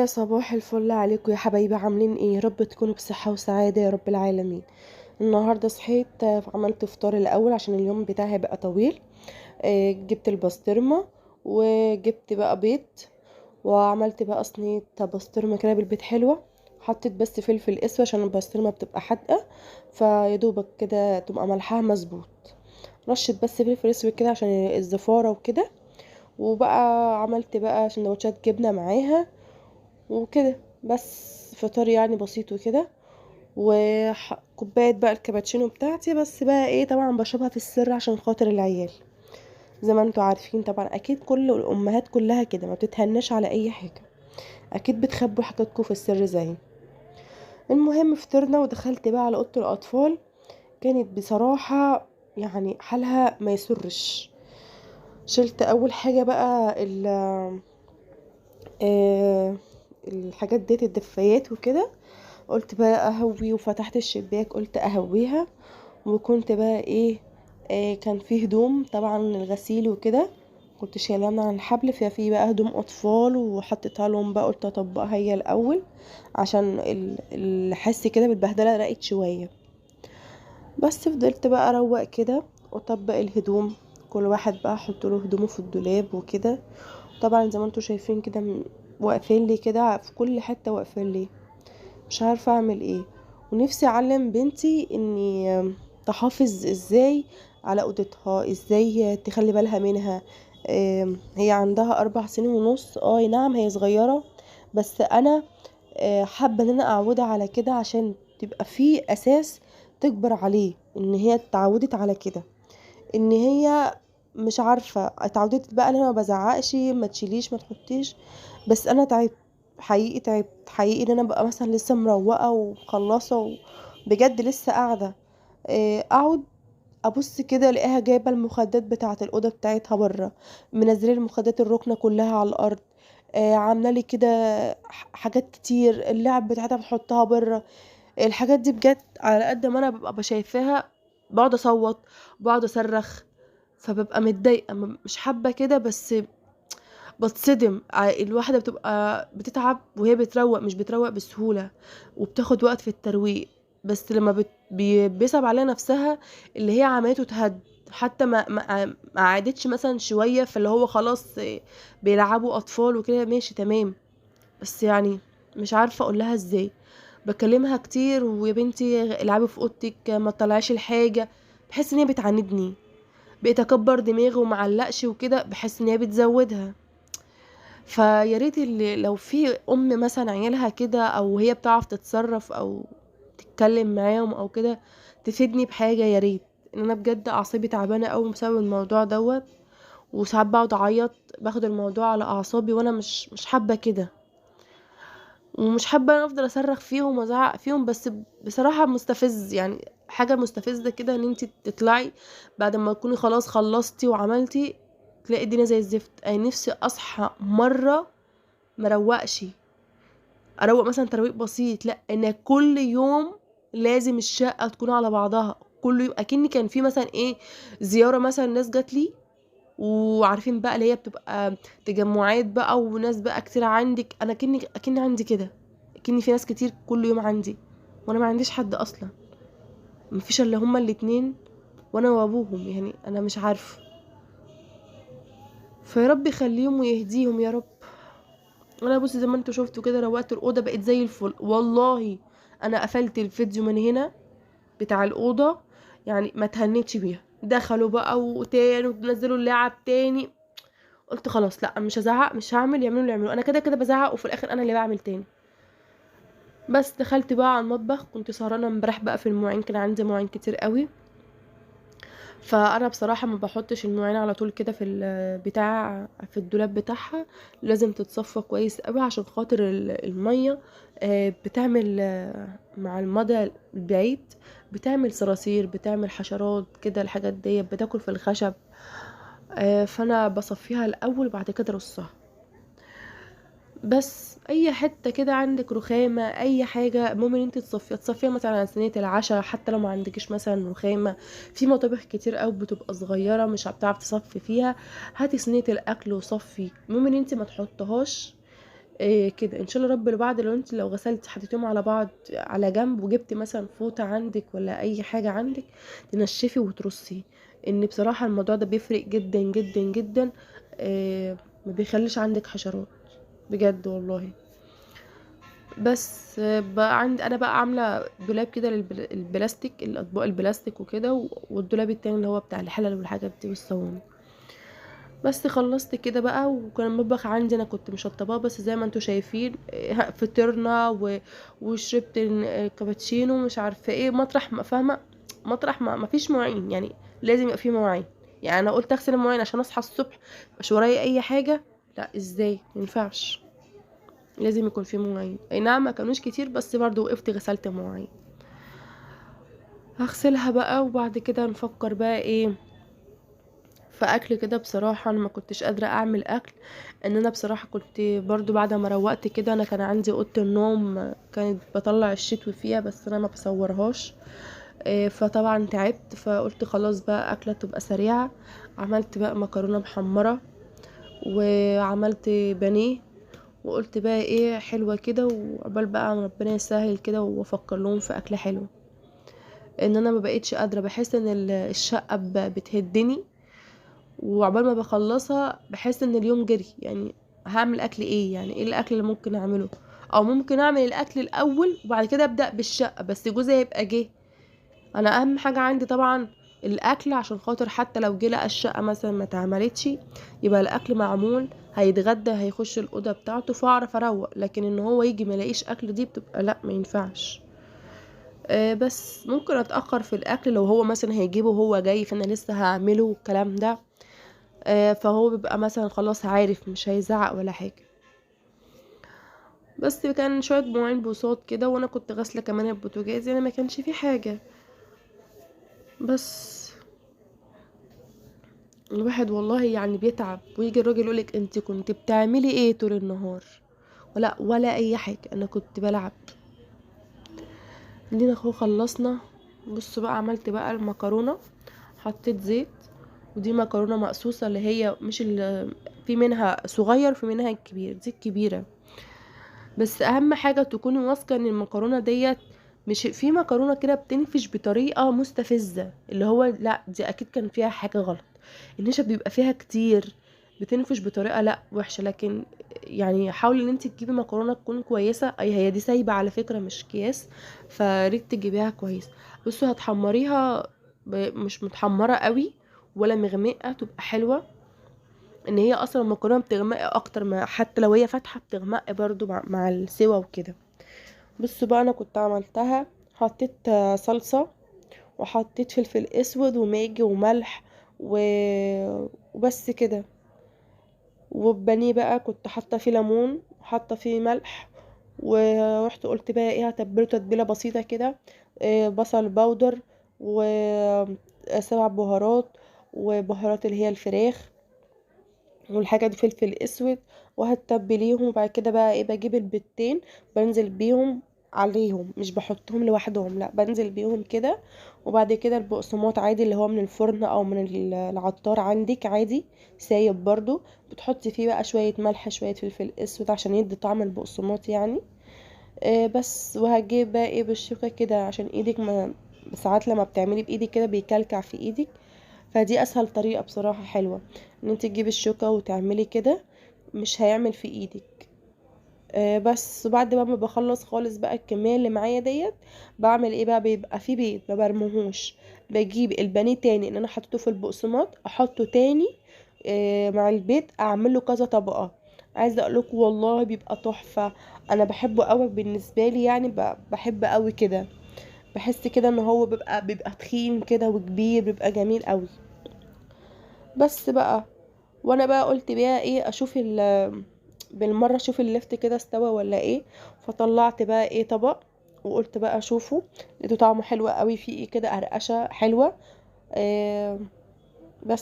يا صباح الفل عليكم يا حبايبي، عاملين ايه؟ يا رب تكونوا بصحة وسعادة يا رب العالمين. النهاردة صحيت، عملت فطار الاول عشان اليوم بتاعي هيبقى طويل. جبت البسطرمة وجبت بقى بيض، وعملت بقى صينية بسطرمة كده بالبيض حلوة. حطيت بس فلفل اسود عشان البسطرمة بتبقى حادقة، فيدوبك كده تبقى ملحها مظبوط. رشة بس فلفل اسود كده عشان الزفارة وكده. وبقى عملت بقى سندوتشات جبنة معاها وكده، بس فطار يعني بسيط وكده. وكوباية بقى الكابتشينو بتاعتي، بس بقى ايه، طبعا بشربها في السر عشان خاطر العيال، زي ما انتوا عارفين طبعا، اكيد كل الامهات كلها كده ما بتتهناش على اي حاجة، اكيد بتخبوا حاجاتكم في السر زي. المهم فطرنا ودخلت بقى على اوضة الاطفال. كانت بصراحة يعني حالها ما يسرش. شلت اول حاجة بقى الحاجات ديت، الدفايات وكده، قلت بقى اهوي، وفتحت الشباك قلت اهويها. وكنت بقى ايه، كان فيه هدوم طبعا الغسيل وكده، كنت شايلاها من على الحبل، ففي بقى هدوم اطفال وحطيتها لهم بقى، قلت اطبقها هي الاول عشان الحس كده بالبهدله رقت شوية. بس فضلت بقى اروق كده واطبق الهدوم، كل واحد بقى احط له هدومه في الدولاب وكده. طبعا زي ما انتوا شايفين كده واقفين لي كده في كل حتة، واقفين لي مش عارفه اعمل ايه. ونفسي اعلم بنتي اني تحافظ ازاي على اوضتها، ازاي تخلي بالها منها. هي عندها 4 سنين ونص، نعم هي صغيرة، بس انا حابة ان انا اعودها على كده عشان تبقى في اساس تكبر عليه، ان هي اتعودت على كده، ان هي مش عارفه اتعودت بقى ان انا ما بزعقش، ما تشيليش، ما تحطيش. بس انا تعبت حقيقي، تعبت حقيقي ان انا بقى مثلا لسه مروقه ومخلصه بجد لسه قاعدة، اقعد ابص كده الاقيها جايبه المخدات بتاعه الاوضة بتاعتها بره، منزله المخدات الركنه كلها على الارض، عامله لي كده حاجات كتير، اللعب بتاعتها بتحطها بره. الحاجات دي بجد على قد ما انا ببقى شايفاها بقعد اصوت، بقعد اصرخ، فببقى متضايقة، مش حابة كده، بس بتصدم. الواحدة بتبقى بتتعب وهي بتروق، مش بتروق بسهولة وبتاخد وقت في الترويق، بس لما بيصعب عليها نفسها اللي هي عملته تهد، حتى ما عادتش مثلا شوية، فاللي هو خلاص بيلعبوا اطفال وكده ماشي تمام، بس يعني مش عارفه اقول لها ازاي. بكلمها كتير، ويا بنتي العبي في اوضتك، ما تطلعيش الحاجة، بحس ان هي بتعاندني، بقيت اكبر دماغي ومعلقش وكده، بحس ان هي بتزودها. فيا ريت اللي لو في ام مثلا عيالها كده، او هي بتعرف تتصرف او تتكلم معاهم او كده، تفيدني بحاجة يا ريت. ان انا بجد اعصابي تعبانة قوي بسبب الموضوع دوت، وساعات بقعد اعيط، باخد الموضوع على اعصابي، وانا مش حابة كده، ومش حابة انا افضل اصرخ فيهم وازعق فيهم، بس بصراحة مستفز، يعني حاجة مستفزة كده ان انتي تطلعي بعد ما تكوني خلاص خلصتي وعملتي، تلاقي الدنيا زي الزفت. انا نفسي اصحى مرة مروقش، اروق مثلا ترويق بسيط، لا انا كل يوم لازم الشقة تكون على بعضها، كل يوم اكن كان في مثلا ايه زيارة مثلا، ناس جات لي، وعارفين بقى اللي هي بتبقى تجمعات بقى وناس بقى كتير عندك، انا اكني عندي كده، اكني في ناس كتير كل يوم عندي، وانا ما عنديش حد اصلا، مفيش الا هما الاتنين وانا وابوهم، يعني انا مش عارفه. فيا رب يخليهم ويهديهم يا رب. انا بصي زي ما انتوا شفتوا كده روقت الاوضة، بقت زي الفل والله. انا قفلت الفيديو من هنا بتاع الاوضة، يعني ما تهنيتش بيها، دخلوا بقى وتاني ونزلوا اللعب تاني، قلت خلاص لا مش هزعق، مش هعمل، يعملوا اللي يعملوه، انا كده كده بزعق وفي الاخر انا اللي بعمل تاني. بس دخلت بقى على المطبخ، كنت سهرانة امبارح بقى في المواعين، كان عندي مواعين كتير قوي، فانا بصراحة ما بحطش المواعين على طول كده في البتاع، في الدولاب بتاعها، لازم تتصفى كويس قوي عشان خاطر المية، بتعمل، مع المدى البعيد بتعمل صراصير، بتعمل حشرات كده، الحاجات دي بتاكل في الخشب، فانا بصفيها الاول وبعد كده ارصها. بس اي حتة كده عندك رخامه اي حاجة، المهم ان انت تصفيها مثلا على صينية العشاء، حتى لو ما عندكيش مثلا رخامه، في مطابخ كتير قوي بتبقى صغيرة مش بتعرف تصفي فيها، هاتي صينية الاكل وصفي. المهم ان انت ما تحطهاش كده ان شاء الله رب بعد. لو انت لو غسلتي حطيتيهم على بعض على جنب، وجبتي مثلا فوطه عندك ولا اي حاجة عندك تنشفي وترصي. ان بصراحة الموضوع ده بيفرق جدا جدا جدا، ما بيخليش عندك حشرات بجد والله. بس بقى عند انا بقى عامله دولاب كده للبلاستيك، الاطباق البلاستيك وكده، والدولاب التاني اللي هو بتاع الحلل والحاجات دي والصواني. بس خلصت كده بقى. وكان المطبخ عندي انا كنت مشطباه، بس زي ما انتوا شايفين فطرنا وشربت كابتشينو مش عارفه ايه، مطرح ما فاهمه، مطرح ما فيش مواعين، يعني لازم يبقى في مواعين. يعني انا قلت اغسل المواعين عشان اصحى الصبح مش ورايا اي حاجة، لا ازاي، ما ينفعش، لازم يكون في مواعين. اي نعم ما كانوش كتير، بس برضو وقفت غسلت مواعين. هغسلها بقى، وبعد كده نفكر بقى ايه في اكل كده. بصراحة انا ما كنتش قادرة اعمل اكل، ان انا بصراحة كنت برضو بعد ما روقت كده، انا كان عندي اوضة النوم كانت بطلع الشتوي فيها، بس انا ما بصورهاش، فطبعا تعبت، فقلت خلاص بقى اكله تبقى سريعة. عملت بقى مكرونه محمرة وعملت بانيه، وقلت بقى ايه حلوة كده، وعقبال بقى ربنا يسهل كده وافكر لهم في اكله حلوة. ان انا ما بقيتش قادرة، بحس ان الشقة بتهدني، وعقبال ما بخلصها بحس ان اليوم جري. يعني هعمل اكل ايه، يعني ايه الاكل اللي ممكن اعمله، او ممكن اعمل الاكل الاول وبعد كده ابدا بالشقه، بس جوزي هيبقى جه. انا اهم حاجة عندي طبعا الاكل، عشان خاطر حتى لو جه لقى الشقة مثلا ما اتعملتش يبقى الاكل معمول، هيتغدى هيخش الاوضة بتاعته فاعرف اروق. لكن ان هو يجي ما يلاقيش اكل دي بتبقى لا، ما ينفعش. بس ممكن اتاخر في الاكل لو هو مثلا هيجيبه وهو جاي، فانا لسه هعمله والكلام ده، فهو بيبقى مثلا خلاص عارف، مش هيزعق ولا حاجة. بس كان شوية مواعين بوصات كده، وانا كنت غاسله كمان البوتاجاز، يعني ما كانش فيه حاجة. بس الواحد والله يعني بيتعب، ويجي الراجل يقولك انت كنت بتعملي ايه طول النهار، ولا اي حاجة، انا كنت بلعب. عندنا اهو خلصنا. بصوا بقى عملت بقى المكرونه، حطيت زيت، ودي مكرونه مقصوصة اللي هي مش اللي في منها صغير في منها الكبير، دي الكبيرة. بس اهم حاجة تكوني واثقة ان المكرونه ديت مش في مكرونه كده بتنفش بطريقة مستفزة، اللي هو لا دي اكيد كان فيها حاجة غلط، النشا بيبقى فيها كتير، بتنفش بطريقة لا وحشة. لكن يعني حاولي ان انت تجيبي مكرونه تكون كويسة، اي هي دي سايبه على فكرة مش اكياس، فريت تجيبيها كويس. بصوا هتحمريها مش متحمره قوي ولا مغمقه، تبقى حلوة. ان هي اصلا المكرونه بتغمق اكتر، ما حتى لو هي فاتحة بتغمق برضو مع السوا وكده. بصوا بقى انا كنت عملتها، حطيت صلصه وحطيت فلفل اسود وماجي وملح وبس كده. والبانيه بقى كنت حاطه فيه ليمون وحاطه فيه ملح، ورحت قلت بقى ايه هتبله تتبيله بسيطة كده، بصل بودر وسبع بهارات وبهارات اللي هي الفراخ والحاجة دي فلفل اسود، وهتبليهم. وبعد كده بقى ايه بجيب البيضتين بنزل بيهم عليهم، مش بحطهم لوحدهم، لا بنزل بيهم كده. وبعد كده البقسماط عادي اللي هو من الفرن او من العطار عندك عادي سايب برضو، بتحطي فيه بقى شوية ملح شوية فلفل اسود عشان يدي طعم البقسماط يعني. بس. وهجيب بقى ايه بالشوكة كده عشان ايدك ما ساعات لما بتعملي بايدك كده بيكلكع في ايدك، فدي اسهل طريقه بصراحة حلوة ان انت تجيبي الشوكة وتعملي كده، مش هيعمل في ايدك. بس. وبعد بقى ما بخلص خالص بقى الكمية اللي معايا ديت، بعمل ايه بقى، بيبقى في بيض ما برميهوش، بجيب البانيه تاني اللي انا حطيته في البقسماط احطه تاني مع البيض، اعمله كذا طبقه. عايزه اقول لكم والله بيبقى تحفة، انا بحبه قوي بالنسبة لي يعني، بحب قوي كده، بحس كده ان هو بيبقى تخين كده وكبير، بيبقى جميل قوي. بس بقى. وانا بقى قلت بقى ايه اشوف بالمرة اشوف اللفت كده استوى ولا ايه، فطلعت بقى ايه طبق وقلت بقى اشوفه، لقيته طعمه حلو قوي، فيه ايه كده قرقشه حلوة.